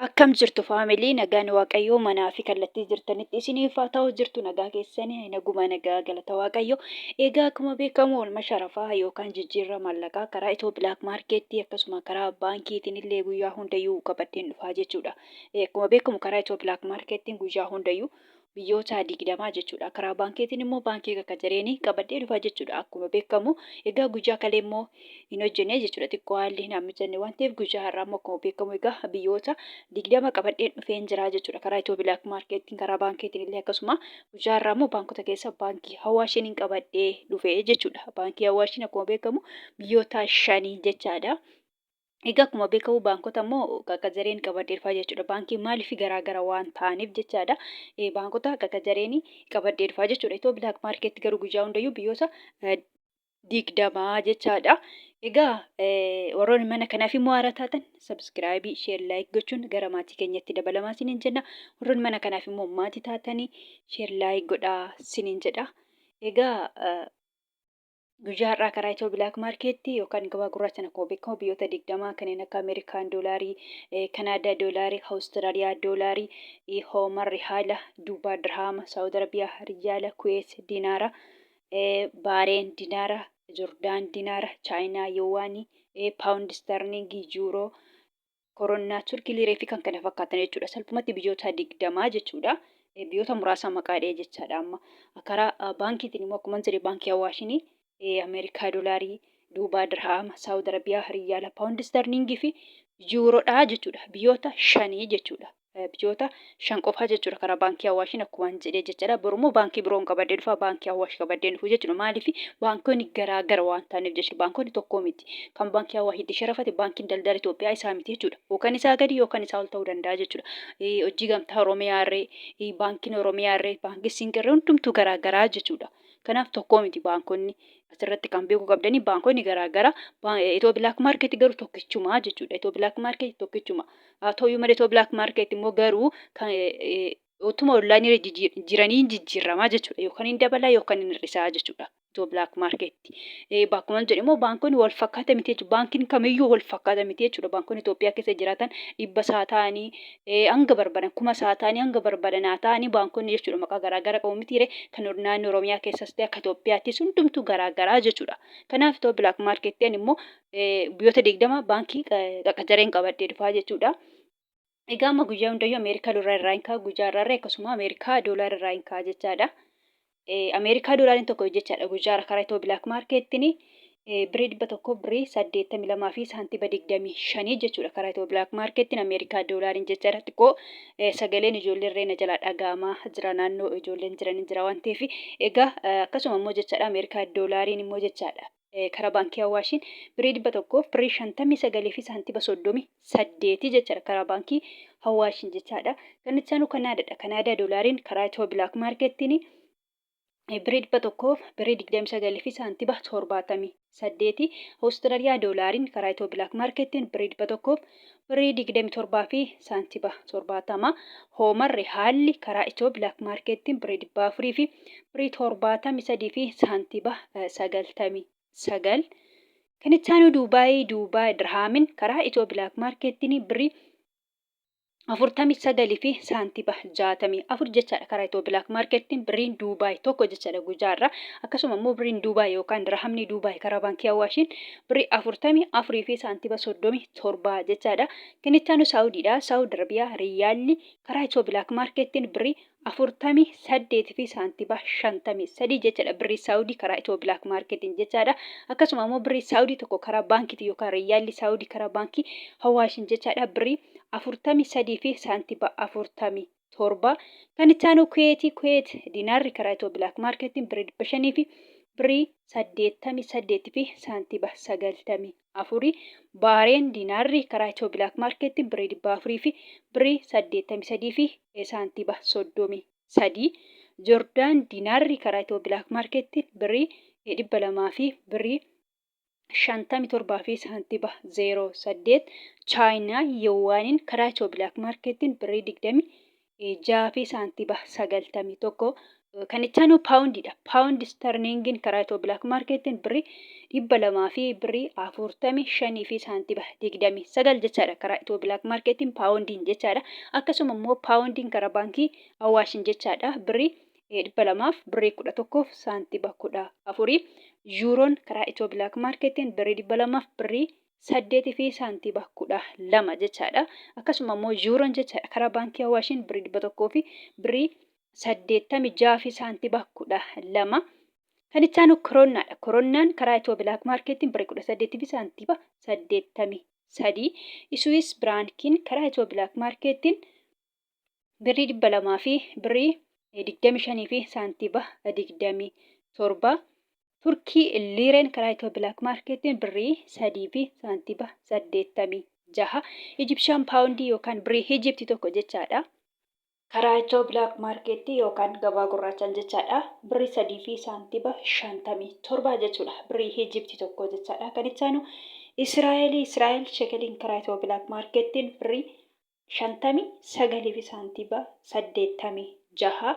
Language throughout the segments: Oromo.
Akkam jirtu family, nagaan Waaqayyoo manaa fi kallattii jirtanitti isiniif haa ta'u. Jirtu nagaa keessanii? Naguma nagaa, galata Waaqayyo. Egaa akkuma beekamu oolma sharafaa yookaan jijjiirraa maallaqaa karaa Itoo Black Marketii akkasuma karaa baankiitiin illee guyyaa hundayyuu qabadheen dhufaa jechuudha. Akkuma beekamu karaa Itoo Black Marketiin guyyaa hundayyuu biyyoota 20 jechuudha. Karaa baankiitiin immoo baankii kakkajareenii qabadhee dhufaa jechuudha. Akkuma beekamu egaa guyyaa kalee immoo hin hojjenne jechuudha. Xiqqoo haalli hin mijanne waan ta'eef guyyaa har'aa immoo akkuma beekamu egaa biyyoota 20 qabadheen dhufeen jira jechuudha. Karaa Itoo Black Marketiin, karaa baankiitiin illee akkasuma guyyaa har'aa immoo baankota keessa baankii Hawaashiin hin qabadhee dhufee jechuudha. Baankii Hawaashiin akkuma beekamu biyyoota shanii jechaadha. Egaa akkuma beekamu baankota immoo qaqqajareen qabadhee dhufaa jechuudha. Baankiin maaliif garaa gara waan ta'aniif jechaadha. Baankota qaqqajareen qabadhee dhufaa jechuudha. Itoo Black Market garuu guyyaa hundayyuu biyyoota 20 jechaadha. Egaa warroonni mana kanaaf immoo haaraa taatan subscribe, share, like gochuun gara maatii keenyatti dabalamaa isiniin jenna. Warroonni mana kanaaf immoo maatii taatanii share, like godhaa isiniin jedha. Egaa guyyaa har'aa karaa Itoo Black Marketii yookaan gabaa gurraachaan akkuma beekamu biyyoota 20 kanneen akka Ameerikaan doolaarii, Kanaadaa doolaarii, Awustiraaliyaa doolaarii, Hooman Rihaala, Duubaa Dirhaama, Saawud Arabiyaa Riyaala, Kuweet Dinaara, Baareen Dinaara, Jordaan Dinaara, Chaayinaa Yuwaanii, Paawundi Sterlingii, Yuuroo, Koronnaa Turkii Liiree fi kan kana fakkaatan jechuudha. Salphumatti biyyoota 20 jechuudha. Biyyoota muraasa maqaa dha'ee jechaadha amma. Karaa baankiitiin immoo akkuma jedhe baankii Awaashinii Ameerikaa doolaarii, Duubaa Dirhaama, Saawud Arabiyaa Riyaala, Paawundi Sterlingii fi Yuuroodha jechuudha. Biyyoota shanii jechuudha. Biyyoota shan qofaa jechuudha karaa baankii Awaashiin akkuma jedhee jechaadha. Borummoo baankii biroon qabadhee dhufa, baankii Awaash qabadhee dhufu jechuudha. Maaliif? Baankonni garaa gara waan ta'aniif jechuudha. Baankonni tokkoo miti. Kan baankii Awaashitti sharafate baankiin daldala Itoophiyaa isaa miti jechuudha. Yookaan isaa gadi yookaan isaa ol ta'uu danda'a jechuudha. Hojii gamtaa Oromiyaa irree, baankiin Oromiyaa irree, baankiin Siinqirree hundumtuu garaa garaa jechuudha. Kanaaf tokkoo miti baankonni. Asirratti kan beekuu qabdanii baankonni garaa gara. Itoo Black Market garuu tokkichuma jechuudha. Itoo Black Market tokkichuma. Haa ta'uyyuu malee Itoo Black Market immoo garuu kan utuma onlaayinii irra jiranii jijjiiramaa jechuudha. Yookaan hin dabalaa yookaan hin hir'isaa jechuudha. Itoo Black Market. Bakkuma jedhu immoo baankonni wal fakkaata miti jechuudha. Baankiin kamiyyuu wal fakkaata miti jechuudha. Baankonni Itoophiyaa keessa jiraatan 100 isaa ta'anii hanga barbaadan, 1000 isaa ta'anii hanga barbaadan haa ta'anii, baankonni jechuudha maqaa garaa gara qabu mitiire? Kan naannoo Oromiyaa keessas ta'e akka Itoophiyaattis hundumtuu garaa garaa jechuudha. Kanaaf Itoo Black Market immoo biyyoota 20 baankii qaqqajareen qabadhee dhufaa jechuudha. Egaa amma guyyaa hundayyuu Ameerikaa doolaara irraa hin ka'a, guyyaa irraa akkasuma Ameerikaa doolaara irraa hin ka'a jechaadha. Ameerikaa doolaariin tokko jechaadha guyyaa karaa Itoo Black Marketiin birrii 100 birrii 82 fi saantima 25 jechuudha karaa Itoo Black Marketiin Ameerikaa doolaariin jechaadha. Xiqqoo sagaleen ijoollee irree na jalaa dhaga'amaa jira, naannoo ijoolleen jiran jira waan ta'eef. Egaa akkasuma immoo jechaadha Ameerikaa doolaariin immoo jechaadha karaa baankii Awaashiin birrii 100 birrii 59 fi saantima 38 jechaadha karaa baankii Awaashiin jechaadha. Kan itti aanu Kanaadaadha. Kanaadaa doolaariin karaa Itoo Black Marketiin birrii 100 birrii 29 fi saantima 78. Awustiraaliyaa doolaariin karaa Itoo Black Marketiin birrii 100 birrii 27 fi saantima 70. Hooman Rihaalli karaa Itoo Black Marketiin birrii 400 fi birrii 73 fi saantima 99. Kan itti aanu Duubaayii, Duubaay Dirhaamin karaa Itoo Black Marketiin birrii 49 fi saantima 64 jechaadha karaa Itoo Black Marketiin birriin Duubaay tokko jechaadha guyyaarra. Akkasuma immoo birriin Duubaay yookaan dirhamni Duubaay karaa baankii Awaashiin birrii 44 fi saantima 37 jechaadha. Kan itti aanu Saawudiidha. Saawud Arabiyaa Riyaalli karaa Itoo Black Marketiin birrii 48 fi saantima 53 jechaadha birrii Saawudii karaa Itoo Black Marketiin jechaadha. Akkasuma immoo birrii Saawudii tokko karaa baankiitiin yookaan riyyaalli Saawudii karaa baankii Awaashiin jechaadha birrii 43 fi saantima 47. Kan itti aanu Kuweetii, Kuweet dinaarri karaa Itoo Black Marketiin birrii 500 fi birrii 88 fi saantima 94. Baareen dinaarri karaa Itoo Black Marketiin birrii 400 fi birrii 83 fi saantima 33. Jordaan dinaarri karaa Itoo Black Marketiin birrii 200 fi birrii 57 fi saantima 08. Chaayinaa Yuwaaniin karaa Itoo Black Marketiin birrii 26 fi saantima 91. Kan itti aanu paawundiidha. Paawundi sterlingiin karaa Itiyoo Bilaak Maarkeettiin birrii 200 fi birrii 45 fi saantiba 29 jechaadha. Karaa Itiyoo Bilaak Maarkeettiin paawundiin jechaadha. Akkasuma immoo paawundiin karaa baankii Awaashin jechaadha. Birrii 200 fi birrii 11 fi saantiba 14. Yuuroon karaa Itiyoo Bilaak Maarkeettiin birrii 200 fi birrii 8 fi saantiba 12 jechaadha. Akkasuma immoo yuuroon jechaadha karaa baankii Awaashin birrii 100 fi birrii 86 fi saantiba 12. Kan itti aanu koroonnaadha. Koroonnaan karaa Itiyoo Bilaak Maarkeettiin birrii 18 fi saantiba 83. Iswiis Biraankiin karaa Itiyoo Bilaak Maarkeettiin birrii 200 fi birrii 25 fi saantiba 27. Turkii Liireen karaa Itiyoo Bilaak Maarkeettiin birrii 3 fi saantiba 86. Ijibshaan Paawundii yookaan birrii Ijipti tokko jechaadha. Karaa Itiyoo Bilaak Maarkeettii yookaan gabaa gurraachaan jechaadha. Birrii 3 fi saantiba 57 jechuudha. Birrii Ijipti tokko jechaadha. Kan itti aanu Israa'elii Israa'el shekeliin karaa Itiyoo Bilaak Maarkeettiin birrii 59 fi saantiba 86.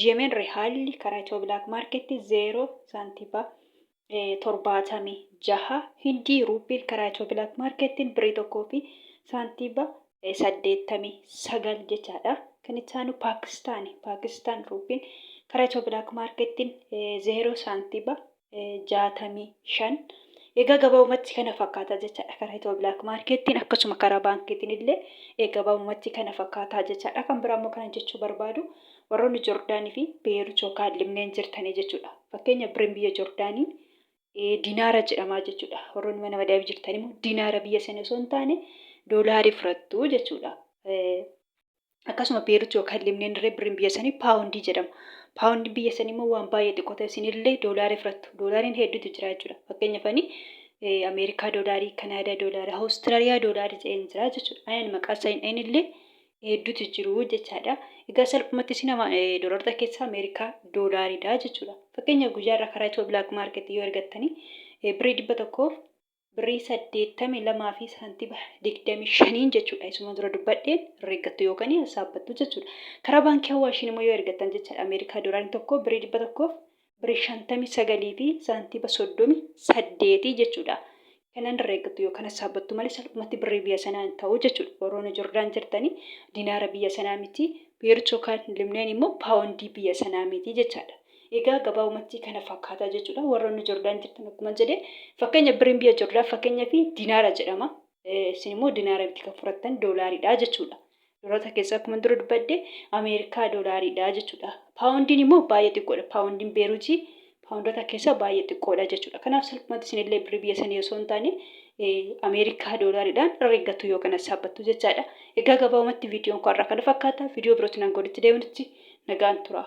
Yemen Rihaalli karaa Itiyoo Bilaak Maarkeettii 0 saantiba 76. Hindii Ruupiin karaa Itiyoo Bilaak Maarkeettiin birrii 1 fi saantiba 89 jechaadha. Kan itti aanu Paakistaani. Paakistaan ruupiin karaa Itiyoo Bilaak Maarkeettiin 0 saantiba 65. Egaa gabaabumatti kana fakkaata jechaadha karaa Itiyoo Bilaak Maarkeettiin akkasuma karaa baankiitiin illee gabaabumatti kana fakkaata jechaadha. Kan biraa immoo kana jechuu barbaadu warroonni Jordaanii fi Beerut yookaan Libneen jirtanii jechuudha. Fakkeenya birriin biyya Jordaanii dinaara jedhamaa jechuudha. Warroonni mana madaamii jirtan immoo dinaara biyya sana osoo hin taane doolaarii fudhattu jechuudha. Akkasuma Beerut yookaan Libneen irree birriin biyya sanii paawundii jedhama. Paawundiin biyya sanii immoo waan baay'ee xiqqoo ta'e isinillee doolaarii fudhattu. Doolaariin hedduutu jira jechuudha. Fakkeenyaaf ani Ameerikaa doolaarii, Kanaadaa doolaarii, Awustiraaliyaa doolaarii jedheen jira jechuudha. Ani maqaa isaa hin dhahin illee hedduutu jiru jechaadha. Egaa salphumatti isin doolaarota keessaa Ameerikaa doolaariidha jechuudha. Fakkeenyaaf guyyaa irraa karaa Itiyoo Bilaak Maarkeet yoo ergattanii birrii 100 birrii 82 fi saantiba 25 jechuudha. Isuma dura dubbadheen herreeggattu yookaan hassaabbattu jechuudha. Karaa baankii Awaashiin immoo yoo ergattan jechaadha Ameerikaa doolaariin tokko birrii 100 birrii 59 fi saantiba 38 jechuudha. Kanan herreeggattu yookaan hassaabbattu malee salphumatti birrii biyya sanaa hin ta'u jechuudha. Warroonni Jordaan jirtanii dinaara biyya sanaa miti. Beerut yookaan Libneen immoo paawundii biyya sanaa miti jechaadha. Egaa gabaabumatti kana fakkaata jechuudha. Warroonni Jordaan jirtan akkuma jedhe fakkeenya birriin biyya Jordaan fakkeenya fi dinaara jedhama. Isin immoo dinaara miti kan fudhattan doolaariidha jechuudha. Doolaarota keessaa akkuma dura dubbadhe Ameerikaa doolaariidha jechuudha. Paawundiin immoo baay'ee xiqqoodha. Paawundiin Beeruutii paawundoota keessaa baay'ee xiqqoodha jechuudha. Kanaaf salphumatti isinillee birrii biyya sanii osoo hin taane Ameerikaa doolaariidhaan herreeggattu yookaan hassaabbattu jechaadha. Egaa gabaabumatti viidiyoon koo har'aa kana fakkaata. Viidiyoo birootiin hanga walitti deebinutti nagaan tura.